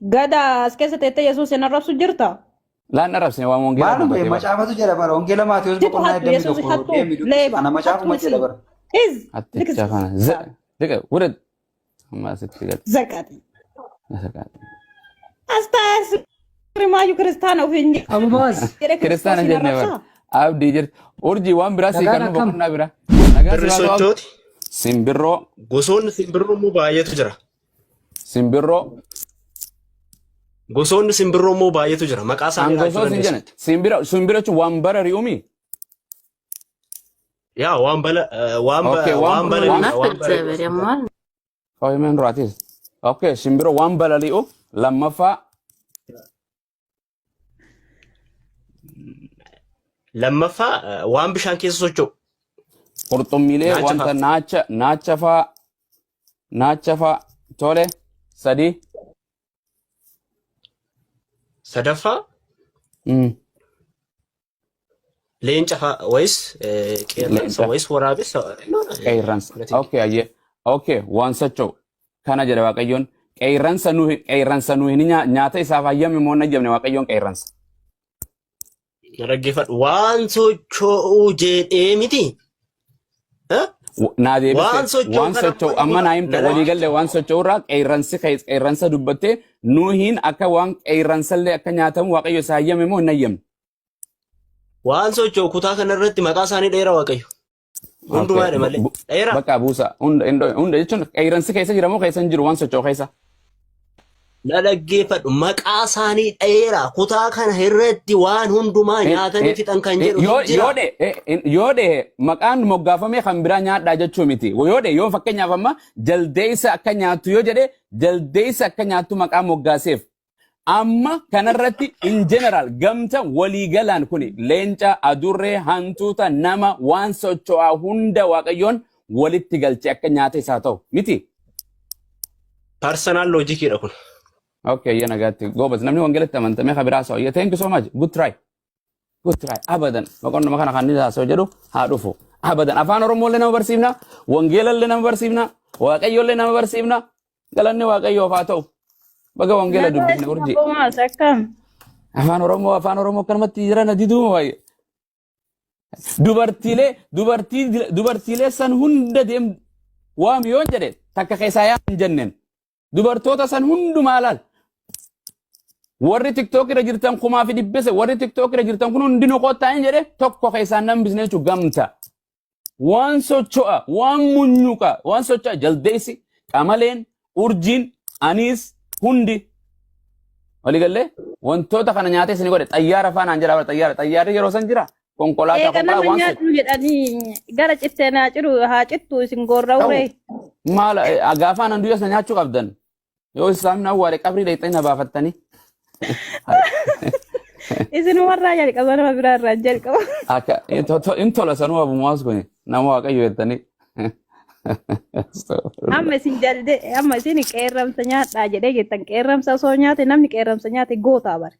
Gada as keessa teettee Yesuus hin arrabsu jirta. Laan arrabsine waan wangeelaa Maaluma dubbatee bara. macaafatu jedha bara wangeela Maatewos Situ boqonnaa hattu Yesuus 21 hattu deemi dubbisi. leeba Ana hattu macaafuma jedha isii. bara. Iz Hatticha kana. Diqa wured. Amma asitti gad. Zaqati. As taa'ee rimaayyuu kiristaana ofiin Abumaas jedhee Kiristaana kiristoos hin jennee bara. arrabsaa. Abdii jirti. Urjii waan biraa sii nagaan kennu akkam? boqonnaa biraa. Nagaan Simbirri siif haa ta'u abdi. sochooti. Simbirroo. Gosoonni simbirroo immoo baay'eetu jira. Simbirroo. Gosoonni simbirroo immoo baay'eetu jira. Maqaa isaanii An laachuu gosoota hin dandeessa. jenne. Simbira simbira jechuun waan bara ri'umi. Yaa waan bala eh, waan ba- Okay, waan waan waan balali'udha waan እግዚአብሔር balali'udha. ያማል Oh, himen raatis. Okay, simbirroo waan balali'u lammaffaa Lammaffaa waan bishaan keessa socho'u. Qurxummiilee Naacha wanta fa'a. naacha naacha faa naacha faa tole sadii. Sadaffaa leenca fa'a wayis qeerransa Leenca. wayis waraabessa. Qeerransa. Nothing. Okay, ayyee. Okay, waan socho'u. Kana jedha Waaqayyoon. Qeerransa nu qeerransa nu hin nyaata isaaf hayyame moo hin hayyamne Waaqayyoon qeerransa. Na dhaggeeffadhu. Waan socho'u jedhee miti. Eh? Naa deebiste Waan socho'u waan kana socho'u amma naa himte na walii galle waan socho'u irraa qeerransi qeerransa dubbattee nuuhiin akka waan qeerransallee akka nyaatamu Waaqayyo isaa hayyame moo hin hayyamne? Waan socho'u kutaa kana irratti maqaa isaanii dheera Waaqayyo. Okay. Hundumaadha malee. Dheera. Bakka buusa. Hunda hunda hunda jechuun qeerransi keessa jira moo keessa hin jiru waan socho'u keessa? Na dhaggeeffadhu. Maqaa isaanii dheera. Kutaa kana irratti waan hundumaa nyaatanii fixan kan jedhu Yoo hin jira. yoo dhe yoo dhe maqaan moggaafamee kan biraa nyaadhaa jechuu miti. Yoo dhe yoo fakkeenyaaf amma jaldeessa akka nyaattu yoo jedhe jaldeessa akka nyaattu maqaa moggaaseef. Amma kanarratti in general gamta waliigalaan kuni leenca, adurree, hantuuta, nama waan socho'aa hunda Waaqayyoon walitti galche akka nyaata isaa ta'u miti. Personal loojikiidha kun. Okay, iyya nagaatti. Goobas namni wangeelatti amantamee kan biraa haasa'u. Thank you so much. Good try. Good try. Abadan. Boqonnuma kana kan inni haasa'u jedhu haa dhufu. Abadan. Afaan Oromooillee nama barsiifna. Wangeelallee nama barsiifna. Waaqayyoollee nama barsiifna. Galanni Waaqayyoof haa ta'u. Baga wangeela Nagaa dubbifne isin urjii. abboomaas akkam? Afaan Oromoo afaan Oromoo akkanumatti jiran diduuma baay'ee. Dubartiilee dubartii dubartiilee san hunda deem waami yoon jedhe takka keessaa yaa hin jenneen. Dubartoota san hundumaa laal. Warri TikTok irra jirtan kumaa fi dhibbese warri TikTok irra jirtan kun hundinuu kottaa hin jedhe tokko keessaan nan bisne jechuun gamta. Waan socho'a, waan munyuqa, waan socho'a jaldeessi, qamaleen, urjiin, aniis hundi. Waliigallee wantoota kana nyaatee isin godhe xayyaara faanaan jira xayyaara xayyaarri yeroo san jira konkolaataa Eega konkolaataa nama waan socho'a. nyaadhu jedhanii gara cittee naa ciru haa cittu isin gorra'u ree. Maal gaafa anan du'es na nyaachuu qabdan. Yoo islaamni awwaale qabrii dhayxanii na baafattanii. Isin warraa jalqaba nama biraa irraa hin jalqaba. Akka in tola sanuu abumaas kun nama waaqayyo jettanii. Amma isin jalde amma isin qeerramsa nyaadhaa jedhee jettan qeerramsa osoo nyaate namni qeerramsa nyaate gootaa bare.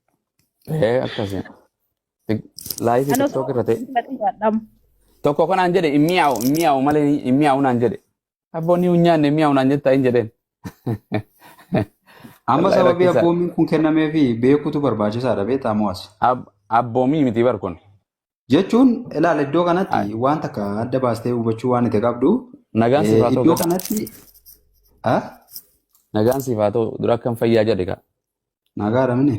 Ee akkasi. Laayifii Ani osoo TikTok irra ta'e. nyaadhamu. Tokko kanaan jedhe hin mi'aawu hin mi'aawu malee hin mi'aawu naan jedhe. Abboonni hin nyaanne mi'aawu naan jettaa hin jedheen. Amma Wallahi sababii rakkisaa. abboommiin kun kennameefi beekuutu barbaachisaadha beektaa mo'as. Abboomii miti bar kun. Jechuun ilaala iddoo kanatti waan takka adda baastee hubachuu waan itti qabdu Nagaan siif haa ta'u iddoo gada. kanatti ah? Nagaan siif haa ta'u dura akkam fayyaa jedhe kaa. Nagaadha mini.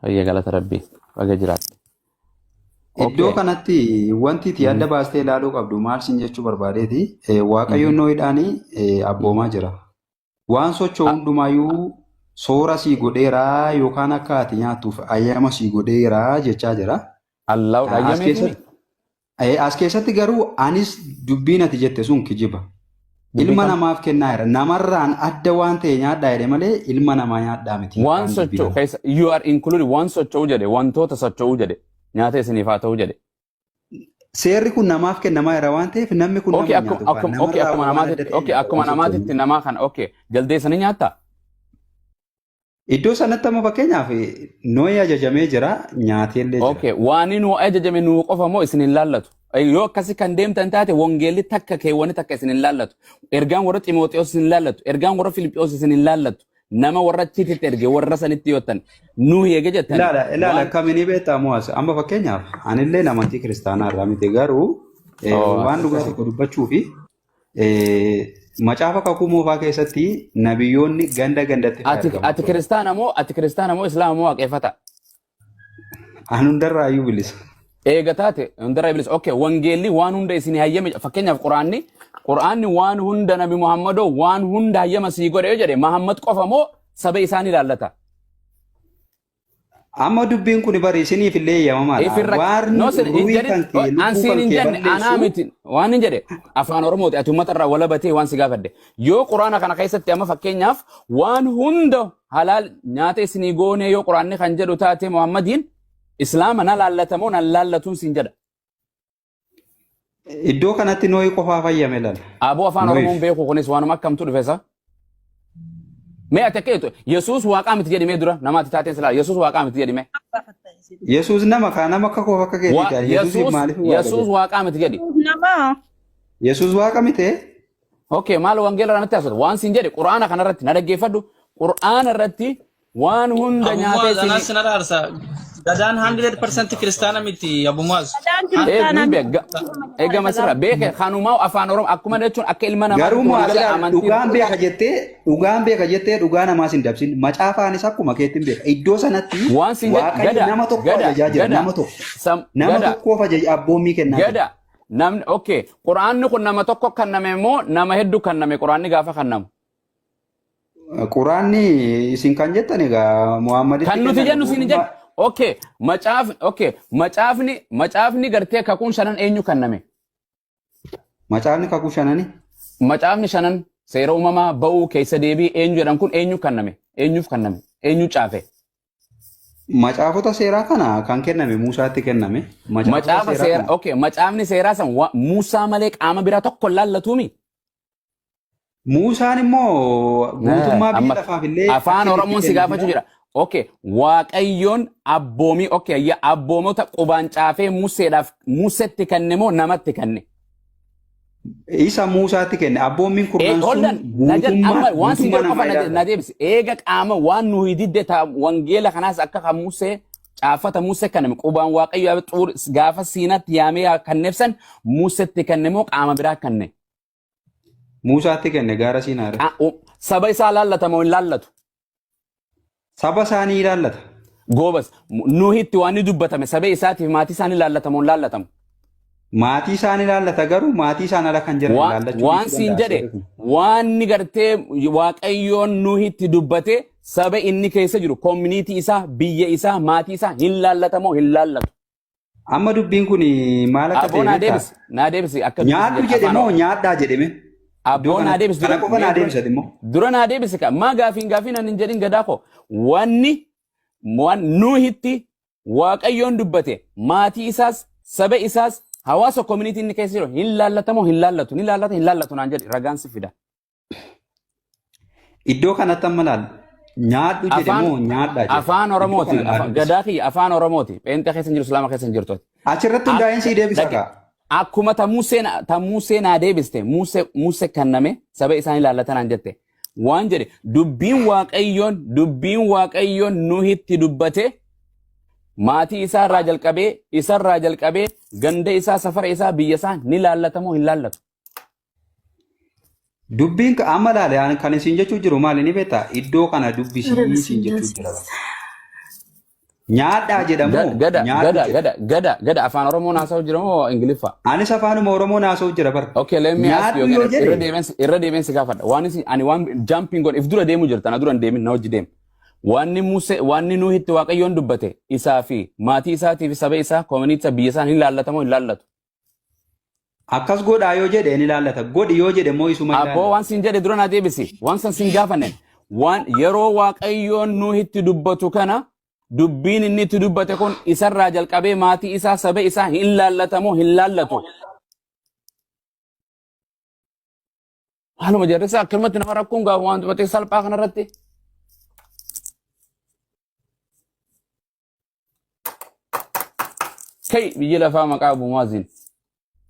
Fayya galata rabbii baga jiraatte. Iddoo Okay. kanatti wanti itti adda baastee ilaaluu qabdu maal siin jechuu barbaadeeti Waaqayyoon Nohidhaan abboomaa jira. Waan socho'u hundumaayyuu soora sii godheeraa yookaan akka ati nyaattuuf ayyama sii godheeraa jechaa jira. Allahu As ayyameefimi. keessatti as keessatti garuu anis dubbiin ati jette sun kijiba. Dubbii Ilma kam? namaaf kennaa jira. Namarraan adda waan ta'e nyaadhaa jedhe malee ilma namaa nyaadhaa miti. Waan Kan dubbii socho'u kana. keessa you are included waan socho'u jedhe wantoota socho'u jedhe nyaata isiniif haa ta'u jedhe. Seerri kun namaaf kennamaa jira waan ta'eef namni kun Okay nama hin akkuma nyaatu. akkuma okay Namarraa akkuma waan adda namaatitti ta'e okay nyaata akkuma waan socho'u. namaatitti namaa kana okay jaldeessa ni nyaattaa? Iddoo sanatti amma fakkeenyaaf Nohii ajajamee jira nyaateellee jira. Okay, waan nu ajajame nu qofa moo isin hin laallatu? Yoo akkasi kan deemtan taate wangeelli takka keewwani takka isin hin laallatu. Ergaan warra Ximooxiyoos isin hin laallatu. Ergaan warra Filiphiyos isin hin laallatu. Nama warra achitti erge warra sanitti yoo ta'an nuhi eege jettani. Ilaala ilaala Waan akkamiin beektaa mo'as amma fakkeenyaaf anillee amantii kiristaanaa irraa miti garuu Oh, waan dhugaa tokko dubbachuu fi macaafa kakuu moofaa keessatti nabiyyoonni ganda gandatti ati argamu ati turan. kiristaana moo ati kiristaana moo islaama moo waaqeffata? An hundarraayyuu bilisa. Eega taate hundarra iblis. Okay, wangeelli waan hunda isin hayyame fakkeenyaaf quraanni waan hunda nabi Muhammadoo waan hunda hayyama sii godhe yoo jedhe Muhammad qofa moo saba isaan ilaallata? Amma dubbiin kun bari isiniif illee eeyyamamaadha. Ifirra Waan no sin hin ruhii jedhin kan kee an lubbuu siin kan hin kee jenne anaa balleessu miti waan hin jedhe afaan Oromooti ati uummata irraa walabatee waan si gaafadhe yoo quraana kana keessatti amma fakkeenyaaf waan hunda halaal nyaata isinii goonee yoo quraanni kan jedhu taate Muhammadiin Islaama na laallatamoo na laallatuun siin jedha. Iddoo kanatti Noohi qofaa fayyame lala. Aboo afaan Oromoon Noohiif. beeku kunis waanuma akkamtu dhufe isa. Mee ati akka jettu Yesuus waaqaa miti jedhimee dura nama ati taateen silaa Yesuus waaqaa miti jedhimee. Yesuus nama kaa nama akka koof akka keetii ta'a. Yesuusiif Yesuus maaliif waaqa Yesuus jedhu? waaqaa miti jedhi. Nama Yesuus waaqa miti? Okay, maal wangeela irraa natti haasofta? Waan siin jedhe Qur'aana kanarratti na dhaggeeffadhu. Qur'aana irratti waan hunda Abu nyaatee Muaz, isinii anas sin araarsa. Gadaan 100% kiristaana miti Abu Muaz. Gadaan Eeg kiristaanaa ni miti. beeka. Eegama sirra beeke kanumaa afaan Oromoo akkuma jechuun akka ilma Garuu namaatti moo waligala asirraa amantii dhugaan beeka jettee dhugaan beeka jettee dhugaa namaas hin dabsin macaafaanis akkuma keetti hin beeka. Iddoo sanatti waan siin jedhe Waaqayyo gada nama tokko gada ajajaa jira gada nama tokko. sam Nama gada tokkoof ajaja abboommii kennaa jira. gada namni okay quraanni kun nama tokko kenname moo nama hedduu kenname quraanni gaafa kennamu. Quraanni isin kan jettan egaa Muhammaditti Kan nuti kenname jennu siin hin jenne. guutummaa Okay, macaafni okay, macaafni gartee kakuun shanan eenyu kenname? Macaafni kakuu shanani. Macaafni shanan seera uumamaa ba'uu keessa deebii eenyu jedhan kun eenyu kenname? Eenyuuf kenname? Eenyu caafe? Macaafota seeraa kana kan kenname Muusaatti kenname. Macaafota Macaafa seeraa seera kana. okay, macaafni seeraa san Muusaa malee qaama biraa tokko hin laallatuumi? Muusaan immoo guutummaa biyya Amma lafaaf illee afaan akka itti Oromoon si kenne gaafachuu jira. jira. Okay, Waaqayyoon abboomii okay, ayya abboomota qubaan caafee Museedhaaf Musetti kenne moo namatti kenne? Isa Muusaatti kenne abboommiin kurnan sun Holdan na jedh guutummaa amma waan siin guutummaa jedhu namaa qofa na ilaallata. na deebisi. Eega qaama waan nu didde ta wangeela kanaas akka kan Musee caafata Musee kenname qubaan Waaqayyo xuur gaafa Siinaatti yaamee kan ibsan Musetti kenne moo qaama biraa kenne? Muusaatti kenne gaara Siinaa irratti. Saba isaa laallata moo hin laallatu? Saba isaanii ilaallata. Goobas Nuhitti waan inni dubbatame saba isaatiif maatii isaanii laallata moo hin laallatamu? Maatii isaan ilaallata garuu maatii isaan ala kan jiran ilaallachuu Waan dhiisuu siin danda'a jedhe seerri kun. waan inni gartee Waaqayyoon Nuhitti dubbate saba inni keessa jiru community isaa biyya isaa maatii isaa hin laallata moo hin laallatu? Amma dubbiin kun maal akka Abboo ta'e naa beektaa? deebisi. Naa deebisi akka dubbiin Nyaadhu jedhe jedhe afaan moo nyaadhaa jedheme? Iddoo Abboo naa kanatti deebisi kana dura qofa naa mee dura deebisati immoo. dura naa deebisi ka maa gaafiin gaafiin ani hin jedhin gadaa koo wanni waan Nuhitti Waaqayyoon dubbate maatii isaas saba isaas hawaasa community inni keessa jiru hin laallatamoo hin laallatu ni laallata hin laallatu naan jedhi ragaan si fida. Iddoo kanatti amma laal nyaadhu jedhe Afaan moo nyaadhaa jedhe? afaan Iddoo Oromooti kana naa afaan dubbisi. gadaa kiyya afaan Oromooti pheenxee keessa hin jiru islaama keessa hin jirtu. Achirratti hundaa'een sii deebisa Dhaqe kaa. akkuma ta Museen ta Musee naa deebiste Musee Musee kenname saba isaan ilaallatan naan jette waan jedhe dubbiin Waaqayyoon Nuhitti dubbate maatii isaa irraa jalqabee isarraa jalqabee ganda isaa safara isaa biyya isaa ni laallata moo hin laallatu. Dubbiin amma laale ani kan isin jechuu jiru maali ni beektaa? Iddoo kana dubbisii isin jechuu jira. Nyaadhaa jedhamoo Gada nyaadhu gada jedha. gada gada gada afaan Oromoon haasa'u jira moo Ingiliffa? Anis afaanuma Oromoon haasa'u jira bara. Okay, let me ask you Nyaadhu yoo again. Irra jedhe deemeen irra deemeen si gaafadha. Waan isin ani waan jumping on if dura deemu jirta na dura hin deemin na hojii deem. Wanni Musee wanni Nuhitti Waaqayyoon dubbate isaa fi maatii isaatii fi saba isaa community isaa biyya isaa hin laallatamoo hin laallatu. Akkas godhaa yoo jedhe ni ilaallata. Godhi yoo jedhe immoo isuma Abboo ilaallata. waan siin jedhe dura naa deebisi. Waan san siin gaafanne. Waan yeroo Waaqayyoon Nuhitti dubbatu kana dubbiin inni itti dubbate kun isarraa jalqabee maatii isaa saba isaa hin laallatamoo hin laallatu. Haaluma jarrisa akkanumatti nama rakkoon gaafa waan dubbatee salphaa kanarratti. Kai biyyi lafaa maqaa Abu Muaazin.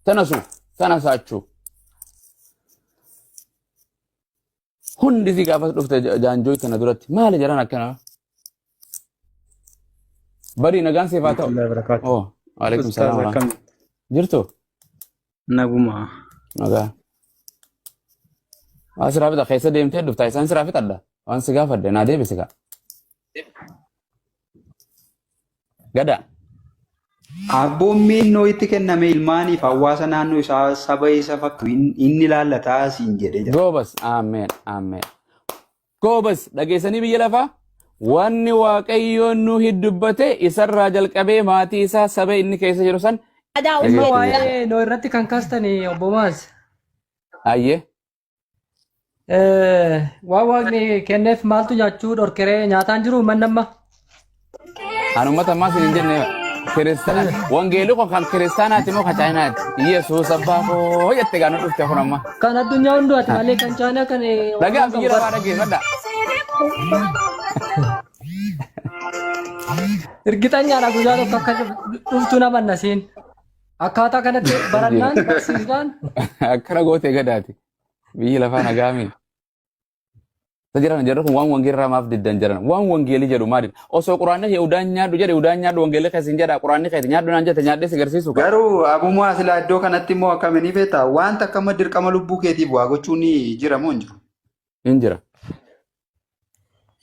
Tanasu tanasaachuu. Hundi si gaafas dhufte jaanjoo tana duratti maali jedhan akkana. Barii nagaan siif haa ta'u. Warahmatullahi wabarakatuh. Oh, waalaikum Ustaaz salaam. akkam Jirtu? naguma. Nagaa. Waan siraa fixa keessa deemtee dhufta isaan siraa fixadha. Waan si gaafadhe naa deebisi kaa. Gada. Abboommiin Nohitti kenname ilmaaniif hawaasa naannoo isaa saba isa fakkaatu inni ilaallataa siin jedhee jira. Goobas. Ameen. Ameen. Goobas dhageessanii biyya lafaa wanni Waaqayyoon Nuhi dubbate isarraa jalqabee maatii isaa saba inni keessa jiru san Aadaa Dhimma uffata. waa'ee noo irratti kan kaastani obbo Maas. Ayyee. Waan waaqni kenneef maaltu nyaachuu dhorkeree nyaataan jiru manni amma. An uummata ammaa isin hin jenne kiristaana wangeelli kun kan kiristaanaati moo kan chaayinaati? Yesuus abbaa koo jette gaa nu dhufte kun amma. Kan addunyaa hundumaati malee kan chaayinaa kan Dhagaa biyya lafaa dhaggeeffadha. Irgixanyaadha guyyaa tokko akka dhuftu nama nasiin. Akkaataa kanatti barannaan barsiisnaan Akkana gootee gadaati. Biyyi lafaa nagaami. Isa jiran jarri kun waan wangeelli maaf diddan jiran waan wangeelli jedhu maali? Osoo quraanni kee udaan nyaadhu jedhe udaan nyaadhu wangeelli keessa hin jedha quraanni keessa nyaadhu naan jette nyaadhee si garsiisu qaba. Garuu abumaa silaa iddoo kanatti immoo akkamiin beektaa wanta akkama dirqama lubbuu keetiif waa gochuun ni jira moo hin jiru? Hin jira.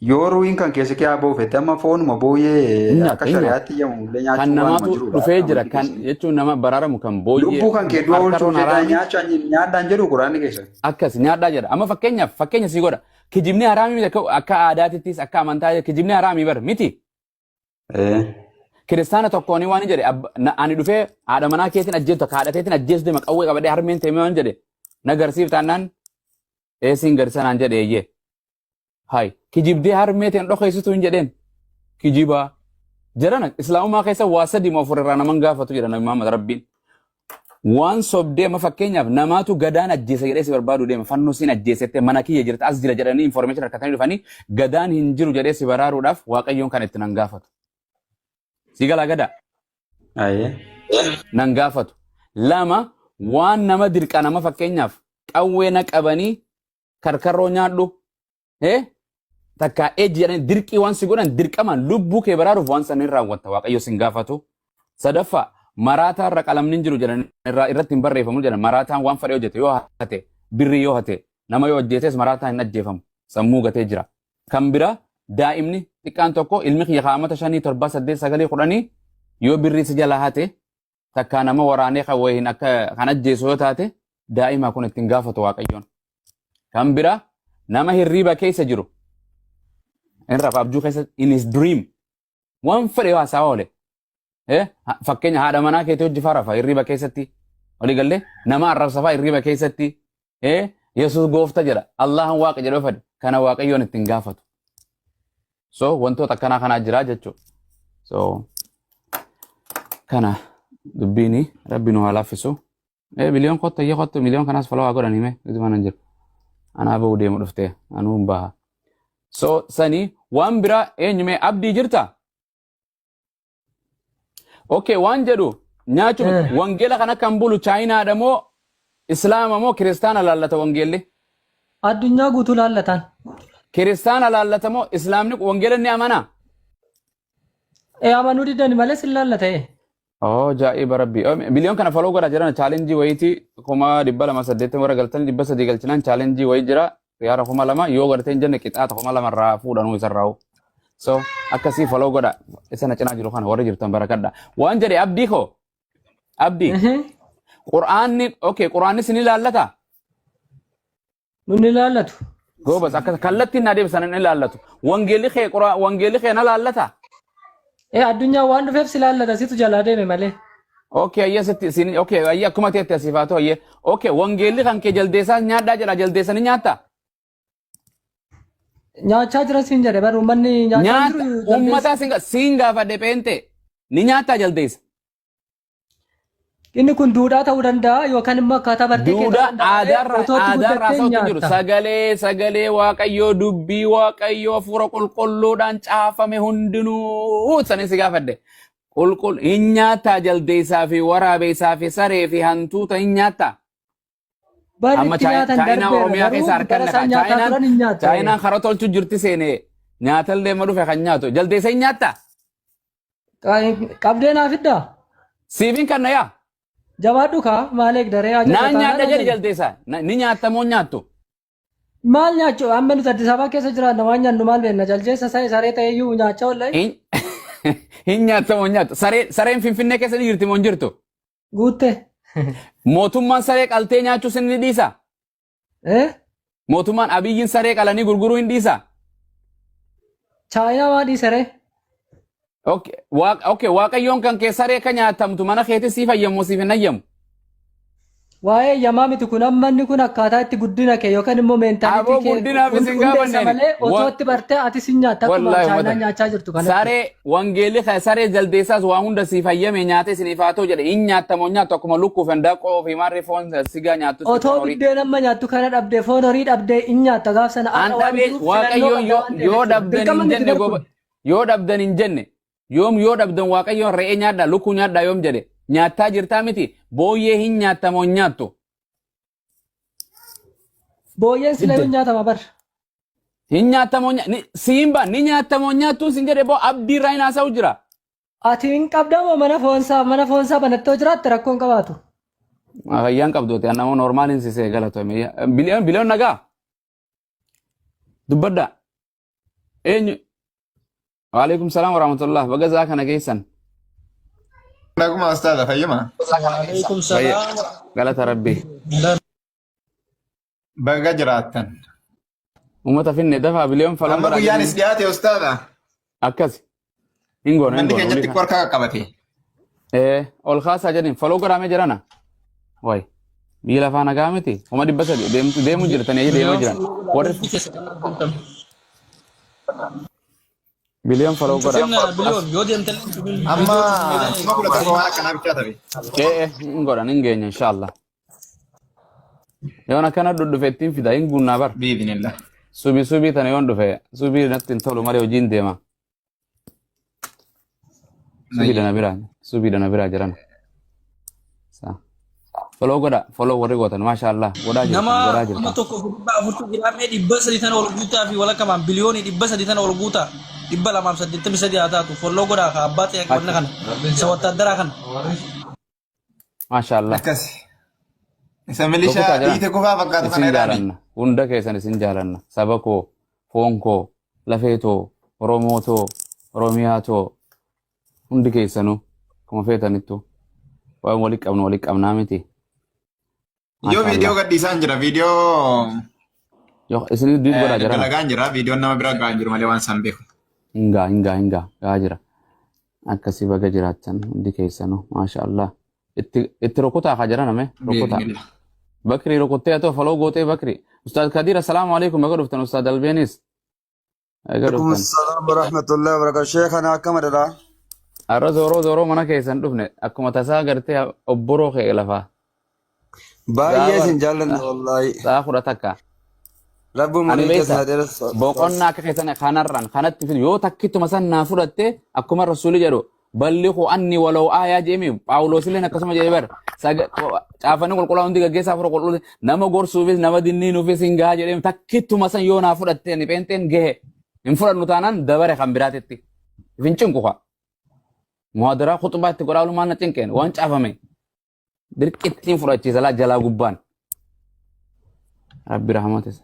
Yoo ruuhin kan keessa kee haa buufette amma foonuma booyyee Hin nyaata, akka hin nyaata. shari'aatti iyyamu illee Kan nyaachuun waanuma namaatu jirudha. dhufee Akka jira amantii kan keessatti. jechuun nama baraaramu kan booyyee Lubbuu kan kee du'a harkarroon oolchuuf jedhaa haraami nyaadhaan jedhu quraanni keessa. akkas nyaadhaa jedha. Amma fakkeenyaaf fakkeenya sii godha. Kijibni haraamii miti akka aadaatittis akka amantaa kijibni haraamii bar miti. Kiristaana tokkoon waan jedhe ani dhufee haadha manaa keetiin ajjeesu takka haadha teetiin ajjeesu deema qawwee qabadhee harmeen teemee waan jedhe na garsiif taanaan eesiin garsanaan jedhe eeyyee. Hay kijibdee harmee teen dhokeessitu hin jedheen kijibaa. Jarana islaamummaa keessa waa sadi moo afur irraa naman gaafatu jedha Nabi Muhammad Rabbiin. Waan sobdee amma fakkeenyaaf namaatu gadaan ajjeesa jedhee si barbaadu deema fannoo siin ajjeesettee mana kiyya jirta as jira jedhanii information harkatanii dhufanii gadaan hin jiru jedhee si baraaruudhaaf Waaqayyoon kan itti nan gaafatu. Si galaa gadaa? Ayyee. Nan gaafatu. Lama waan nama dirqa nama fakkeenyaaf qawwee na qabanii karkarroo nyaadhu takkaa eejji jedhanii dirqii waan si godhan dirqamaan lubbuu kee baraaruuf waan san hin raawwatta Waaqayyo sin gaafatu. Sadaffaa maraataa irra qalamni hin jiru jedhan irratti hin barreeffamu jedhan maraataan waan fedhe hojjete yoo hate birrii yoo hate nama yoo ajjeeses maraataan hin ajjeefamu sammuu gatee jira. Kan biraa daa'imni xiqqaan tokko ilmi kiyya kaa'amata 5 7 8 9 10 yoo birrii si jalaa hate takkaa nama waraanee kan wayiin akka kan ajjeesu yoo taate daa'ima kun ittiin gaafatu Waaqayyoon. Kan biraa nama hirriiba keessa jiru hin rafa abjuu keessa in his dream waan fedhe yoo haasawaa oole fakkeenya haadha manaa keetii hojii faa rafa hirriiba keessatti walii gallee nama arrabsa faa hirriiba keessatti Yesuus goofta jedha Allahan waaqa jedhee fedhe kana Waaqayyoon ittiin gaafatu. So wantoota akkanaa kanaa jira jechuudha. So kana dubbiini rabbi nu haa laaffisu. Miliyoon kottu iyyee kottu miliyoon kanaas follow haa godhan hime ituma nan jiru. Anaa ba'uu deemu dhuftee anuu hin baha. So sanii waan biraa eenyumee abdii jirta? Okay waan jedhu nyaachuu wangeela kana kan bulu chaayinaadha moo islaama moo kiristaana laallata wangeelli? Addunyaa guutuu laallatan. Kiristaana laallata moo islaamni wangeela ni amanaa? Ee amanuu didani malee sin laallata ee. Oh, ajaa'iba rabbi. Oh, miliyoon kana follow godhaa jiran challenge wayiiti 280,000 warra galtanii 300 galchinaan challenge wayii jira. Riyaara 2,000 yoo gartee hin jenne qixaata 2,000 irraa fuudhanuu isarraa'u. So akkasii follow godha. Isa na cinaa jiru kana warra jirtan barakadha. Waan jedhe abdii koo abdii qur'aanni okay qur'aanni sin ilaallata. Nun ilaallatu. Goobas akka kallattiin na deebisan hin ilaallatu. Wangeelli kee wangeelli kee na laallata. Ee addunyaa waan dhufeef si laallata situ jalaa deeme malee. Okay ayyee sitti sin okay ayyee akkuma teette asiif haa ta'u ayyee. Okay wangeelli kan kee jaldeessaa nyaadhaa jedha jaldeessa ni nyaatta. Nyaachaa jira siin jedhe bar uummanni nyaachaa Nyaata jiru jaldeessa. uummataa siin gaafadhe pheente ni nyaattaa jaldeessa. Inni kun duudhaa ta'uu danda'a yookaan immoo akkaataa bartee kee ta'uu Duudhaa danda'a malee aadaarraa otoo itti aadaarraa guddattee haasa'utu hin jiru. nyaatta. Sagalee sagalee Waaqayyoo dubbii Waaqayyoo hafuura qulqulluudhaan caafame hundinuu sanin si gaafadhe. Qulqull hin nyaattaa jaldeessaa fi waraabeessaa fi saree fi hantuuta hin nyaattaa. Barri Amma itti nyaatan Chaayinaa darbeera Oromiyaa garuu keessa harkan bara naqa. isaan nyaataa Chaayinaan turan hin nyaattu. Chaayinaan karaa tolchu jirti seenee nyaatallee ma dhufe kan nyaatu. Jaldeessa hin nyaattaa? Qabdee naa fiddaa? Siifin kan na yaa. Jabaadhu kaa maal eegdaree ajaja Naan taanaan nyaadha jedhi ajaja. jaldeessa. Ni nyaatta moo hin nyaattu? Maal nyaachuu amma nuti Addis Ababaa keessa jiraanna waan nyaannu maal beekna jaldeessa saree saree ta'e iyyuu nyaachaa oolla. Hin hin nyaatta moo hin nyaattu? Saree sareen Finfinnee keessa ni jirti moo hin jirtu? Guutte. Mootummaan saree qaltee nyaachuu sin ni dhiisa? Eh? Mootummaan Abiyyiin saree qalanii gurguruu hin dhiisa? Chaayinaa maa dhiisere? Okay, okay, Waaqayyoon kan kee saree akka nyaatamtu mana keetti siif hayyamu siif hin hayyamu. Waa'ee yamaa miti kun amma inni kun akkaataa itti guddina kee yookaan immoo meentaalitii Aboo kee guddinaaf isin hundeessa gaafanneen. malee otoo itti bartee atis hin nyaatta akkuma Wallaahi chaayinaa uummata. nyaachaa jirtu kanatti. Saree wangeelli kan saree jaldeessaas waa hunda siif hayyame nyaatee isiniif haa ta'u jedhe hin nyaattamu hin nyaattu akkuma lukkuu fi handaaqqoo fi maarree foon sigaa nyaattutti Otoo foon horii. biddeen amma nyaattu kana dhabdee foon horii dhabdee hin nyaatta gaaf sana An har'a waan dhabee jiruuf filannoo waaqayyoon qabda yoo waan ta'eef yoo jechuudha. dhabdan Dirqama hin miti jenne bar goba kun. yoo dhabdan hin jenne yoom yoo dhabdan waaqayyoon re'ee nyaadha lukkuu nyaadha yoom jedhe nyaattaa jirtaa miti booyyee hin nyaattamoo hin nyaattu. Booyyeen sila Didde. hin nyaatama bar. Hin nyaattamoo siinba ni nyaatamoo nyaattuun sin jedhe boo abdii irraa hin haasa'u jira. Ati hin qabdamoo mana foonsaa banattoo jiraatte rakkoo hin qabaatu. Fayyaan qabduuti annammoo normaaliin sisee galatoomi. Biliyoon biliyoon nagaa. Dubbadda. Eenyu? Waalaikum salaam warahmatullah. Baga zaa kana geessan. Naguma ustaaza fayyuma. Waalaikum salaam. Galata Rabbii. Baga jiraattan. Uummata finne dafaa biliyoon falan Amma baraa guyyaanis dhiyaate ustaaza. Akkas. Hin goona hin Manni goona. keenya xiqqoo harka qaqqabate. Ee ol kaasaa jedhin faloo godhamee jirana. Wayi. Biyya lafaa nagaa miti. 300,000 deemtu deemu jirtanii ayyee deemaa jiran. Warri biliyoon faloo godha. Finna biliyoon yoo deemtan Amma 11,000 waan akkanaa bichaa tabe. Ee hin godhan hin geenya inshaallah. Yoon akkana dhudhufe ittiin fida hin guunnaa bar. Biidinillah. Subii subii tana yoon dhufe subii natti hin tolu malee hojiin deema. Subii dana biraa subii dana biraa jiran. Follow godha follow warri gootan maashaallah godhaa jirtan Nama godhaa kuma jirtan. tokko fi dhibba afurtu jira mee 300 tana ol guutaa fi walakkamaan biliyoonii 300 tana ol guutaa 283 haa taatu folloo godhaa ka abbaa ta'e wanna kana isa wattaaddaraa kana. Maashaallah. Akkas. Isa milishaa Rukutaa jiran. dhiite kufaa fakkaatu kana Isin jedhaani. jaalanna. Hunda keessan isin jaalanna. Saba koo, foon koo, lafee too, Oromoo too, Oromiyaa too. Hundi keessanuu akkuma feetanittu waan walitti qabnu walitti qabnaa miti. Yoo Maashaallah. viidiyoo gadhiisaan jira. Viidiyoo Yoo isin duit godhaa jiran. dalagaan jira. Viidiyoon nama bira gahaa jiru malee waan isaan beeku. Hingaa hingaa hingaa gahaa jira. Akkasii baga jiraattan hundi keessanuu maashaallah. Itti itti rukutaa haa jiran ame rukutaa. Biidinillah. Bakri rukuttee haa ta'u faloo gootee Bakri. Ustaaz Kadir assalaamu alaikum baga dhuftan Ustaaz Albeenis. Baga Alaikum dhuftan. salam wa rahmatullahi wa barakatuh. Sheekhana akkam adada? Har'a zooroo zooroo mana keessan dhufne akkuma tasaa gartee obboroo kee lafaa. Baay'ee isin jaallanna wallaahi. Sa'a 11. Rabbi Ani umurii beekta keessa haa dheeressu. boqonnaa akka keessan kanarraan kanatti fidu yoo takkituma san naa fudhatte akkuma rasuulli jedhu balliqu anni walaw aayaa jeemi Phaawulos illeen akkasuma jedhe bar caafanni qulqullaa hundi gaggeessaa fura qulqulluu nama gorsuufis nama dinniinuufis hin gahaa jedhee takkituma san yoo naa fudhatte ani pheenxeen gahe hin fudhannu taanaan dabare kan biraatitti hin cinqu kaa muhaadaraa khuxbaa itti godhaa oolumaan na cinqeen waan caafame Dirqittiin fudhachiisa laa jalaa gubbaan. Rabbi rahmatis.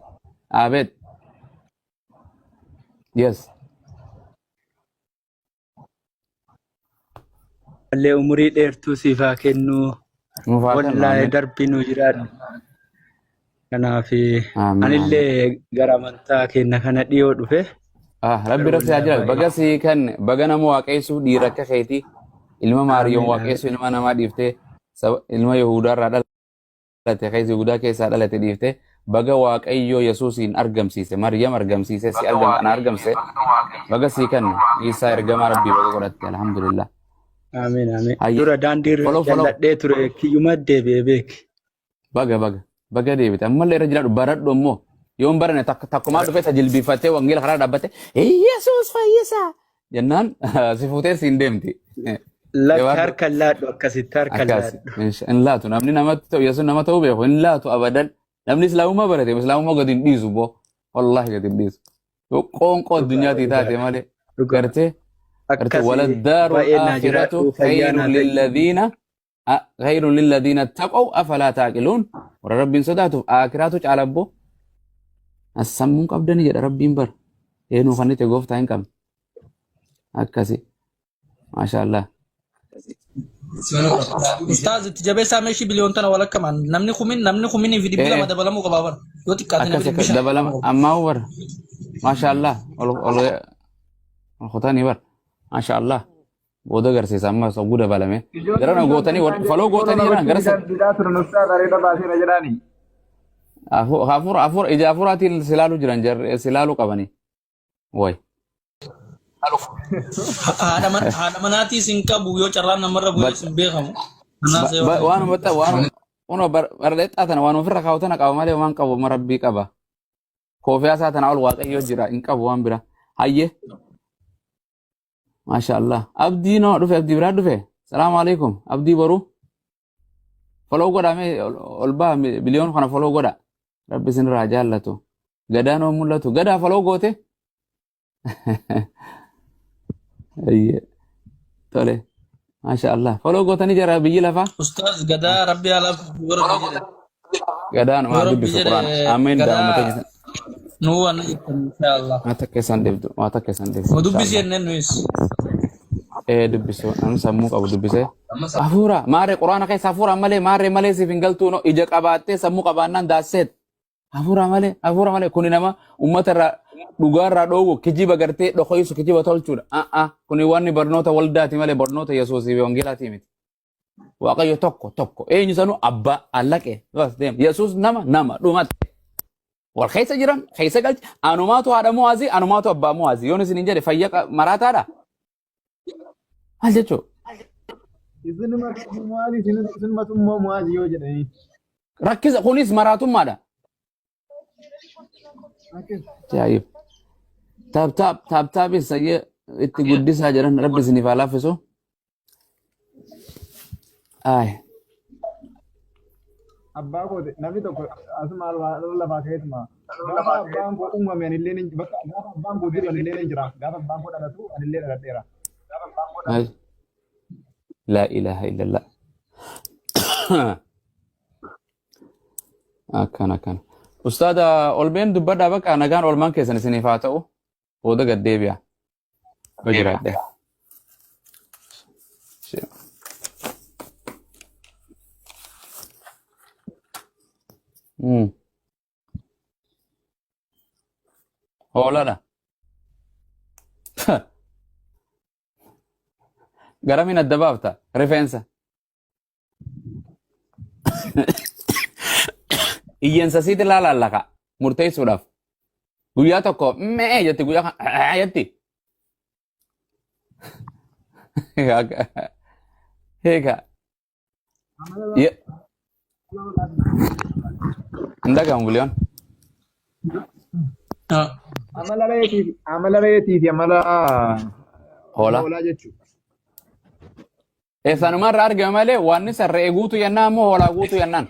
Abeet. Yes. Mallee umurii dheertuu siif haa kennu. Nuuf haa kennu. Wallaahi Amiin. darbii nu jiraadhu. Kanaaf Amiin. Amiin. anillee gara amantaa keenya kana dhiyoo dhufe. Ah, Rabbi Garuu rabbi haa wallaahi jiraatu. baay'ee. Baga sii kenne baga nama waaqeessuuf dhiira akka keetii ilma Maariyoom Amiin amiin. waaqeessuu ilma namaa dhiiftee ilma Yihuudaa irraa dhalate keessa Yihuudaa keessaa dhalate dhiiftee baga Waaqayyoo Yesuusiin argamsiise Maryam argamsiise si argam ana argamse baga sii kenne Iisaa ergamaa Rabbii baga godhatte alhamdulillah. Amiin amiin. Hayyee Dura daandii irra follow follow jalladhee ture kiyyuma deebi'ee beeki. Baga baga baga deebite ammallee irra jiraadhu baradhu ammoo yoon barane takkumaa dhufee isa jilbiiffattee wangeela karaa dhaabbatte Yesuus fayyisaa jennaan si fuutee siin deemti. Lakki Jabaadhu harka hin laadhu akkasitti harka hin akkas laadhu. hin laatu namni namatti ta'u Yesuus nama ta'uu beeku hin laatu abadan. Namni islaamummaa barate islaamummaa gadi hin dhiisu boo. Wallaahi gadi hin dhiisu. Yoo qoonqoo Dhugaadha addunyaatii taate dhugaadha malee dhugaa. gartee gartee Akkasii waladdaaru baay'ee naa aakhiratu jiraadhu fayyaa khayrun naa ta'i. lilladhiina khayrun lilladhiina taqaw afalaa taaqiluun warra rabbiin sodaatuuf aakhiraatu caala abboo. As sammuun qabdani jedha rabbiin bara. Eenuu kan itti gooftaa hin qabne. Akkasi. Maashaallah. Ustaaz itti jabeessaa meeshii biliyoon tana walakkamaan namni kumin namni kuminii fi dhibbi lama dabalamuu qabaa bara yoo xiqqaate namni Akkas dhibbi akkas shan dabalama ammaa bara. Maashaallah. Ol ol ol kutanii bara. Maashaallah. Booda agarsiisa ammas oguu dabalame. Gara na gootanii faloo gootanii jiran gara sa Didaa turan ustaaz areeda baaseera jedhaani. hafuura hafuura ija hafuuraatiin silaaluu jiran jarri silaaluu qabanii. Way. Haadha man- haadha manaatiis hin qabu yoo carraan namarra bu'es hin beekamu. Kanaaf yoo Waan ummata waan uno barreexxaa tana waan ofirra kaa'u tana qaba malee waan qabu ma rabbii qaba. Koofiyaa isaa tana ol waaqayyo jira hin qabu waan bira. Hayyee. Maasha Allah. Abdii noo dhufe abdii biraa dhufe. Salaamu alaikum. Abdii boruu. Follow godha mee ol baha biliyoon kana follow godha. Rabbi isinirraa jaallatu. Gadaa noo mul'atu. Gadaa follow goote. Ayyee. Tole. Maasha Allah. Follow gootanii jira biyyi lafaa. Ustaaz gadaa rabbi alaaf yoo rabbi jedhe Gadaan yoo maa rabbi dubbisu jedhe quraana. Ameen daa uummata gadaa keessan. nuu waan jettan inshaallah. Waa takka isaan dhibdu. Waa takka isaan dhibdu. Nu dubbisi Inshaallah. jenneen nuyis. Ee dubbisu. Namni sammuu qabu dubbisee. Hafuura maarree quraana keessa hafuura malee maarree malee siif hin galtuu no ija qabaattee sammuu qabaannaan daasseet. Hafuura malee hafuura malee kuni nama uummata irraa dhugaa irraa dhoowwu kijiba gartee dhokoysu kijiba tolchuudha. A'a kuni wanni barnoota waldaati malee barnoota Yesuusii fi wangeelaatii miti. Waaqayyo tokko tokko eenyu sanuu abbaa allaqee bas deem Yesuus nama nama dhumatti. Wal keessa jiran keessa galchi anumaatu haadha mu'aazii anumaatu abbaa mu'aazii yoon isin hin jedhe fayya maraataadha. Maal jechuu? Isinumatu mu'aazii isinumatu immoo mu'aazii yoo jedhanii. Rakkisa kunis maraatummaadha. Ajaa'ib. Taap taap taap taapis sayyee itti guddisaa jedhan rabbi isiniif haa laaffisu. Ay. Abbaa kooti namni tokko asuma lafaa ka'eetuma gaafa abbaan koo uumame anillee ni bakka gaafa abbaan koo jiru anillee ni jira gaafa abbaan koo dhalatu anillee dhaladheera. Ay. Laa ilaaha illallah. Akkana akkana. Ustaada olbeen dubbadhaa bakka nagaan olmaan keessan isiniif haa ta'u. Booda gad deebi'a. Yoo jiraadhe. Hoolaadha. Garamiin adda baafta? Rifeensa. Iyyansa siiti ilaalaa laka murteessuudhaaf. Guyyaa tokko me'ee jetti guyyaa kan "Ee" jetti. Egaa hin dhagahamu biliyoon. Amala reetii amala reetii fi amala Hoolaa. hoolaa jechuudha. Eessaanuma irraa argame malee waan isa re'ee guutuu jennaan ammoo hoolaa guutuu jennaan.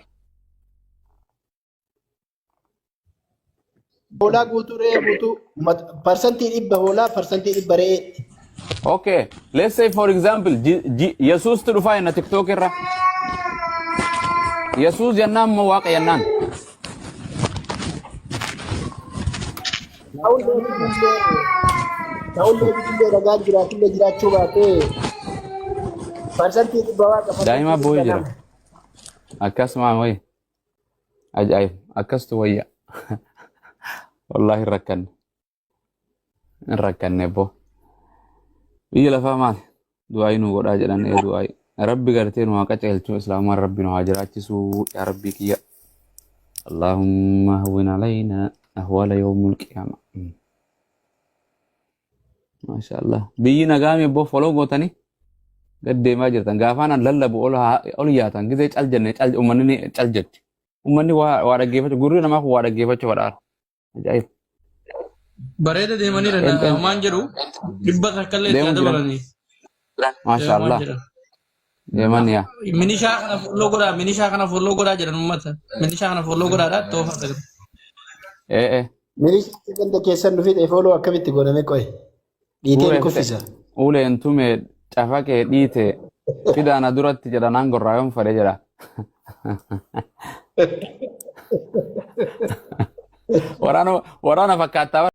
Hoolaa guutuu re'ee guutuu 100% hoolaa 100% re'ee. Okay, let's say for example, Yesuustu dhufaa jenna TikTok irra. Yesuus jennaan moo Waaqa jennaan? Ta'ullee biqillee ragaan jiraatullee jiraachuu baatee 100% waaqa Daa'ima parsantii boo'ee dhibba jira. nama. Akkasuma wayi. Ajaa'ib. Akkastu wayya. Wallaahi hin rakkanne. Hin rakkanne boo. Biyya lafaa maali? Du'aayii nu godhaa jedhan ee du'aayii. Rabbi gartee nu haa qaceelchu islaamaan rabbi nu haa jiraachisu yaa rabbii kiyya. Allahumma hawwin alaynaa ahwaala yawmul qiyaama. Maasha Allah. Biyyi nagaami boo foloo gootanii gad deemaa jirtan. Gaafaan an lallabu ol ol yaatan gizee cal jenne cal uummanni ni cal jetti. Uummanni waa waa dhaggeeffachuu gurri namaa kun waa dhaggeeffachuu fadhaara. Ajaa'ib. Bareeda deemaniira Qeenxeen waan jedhu dhibba takka illee itti deemu haa jiran. dabalanii. Maasha Waan Allah. jedhan. Yaman yaa. Minishaa kana folloo godhaa, minishaa kana folloo godhaa jedhan uummata. Minishaa kana folloo godhaadha toofaa sagal. Ee ee. Milishaa ganda keessan dhufee fooloo akkamitti godhame qoye? Dhiiteen Ulee fide. kuffisa. Uleen tume cafaqee dhiite fidaana duratti jedha naan gorraa yoon fedhe jedha. Waraana waraana fakkaattaa.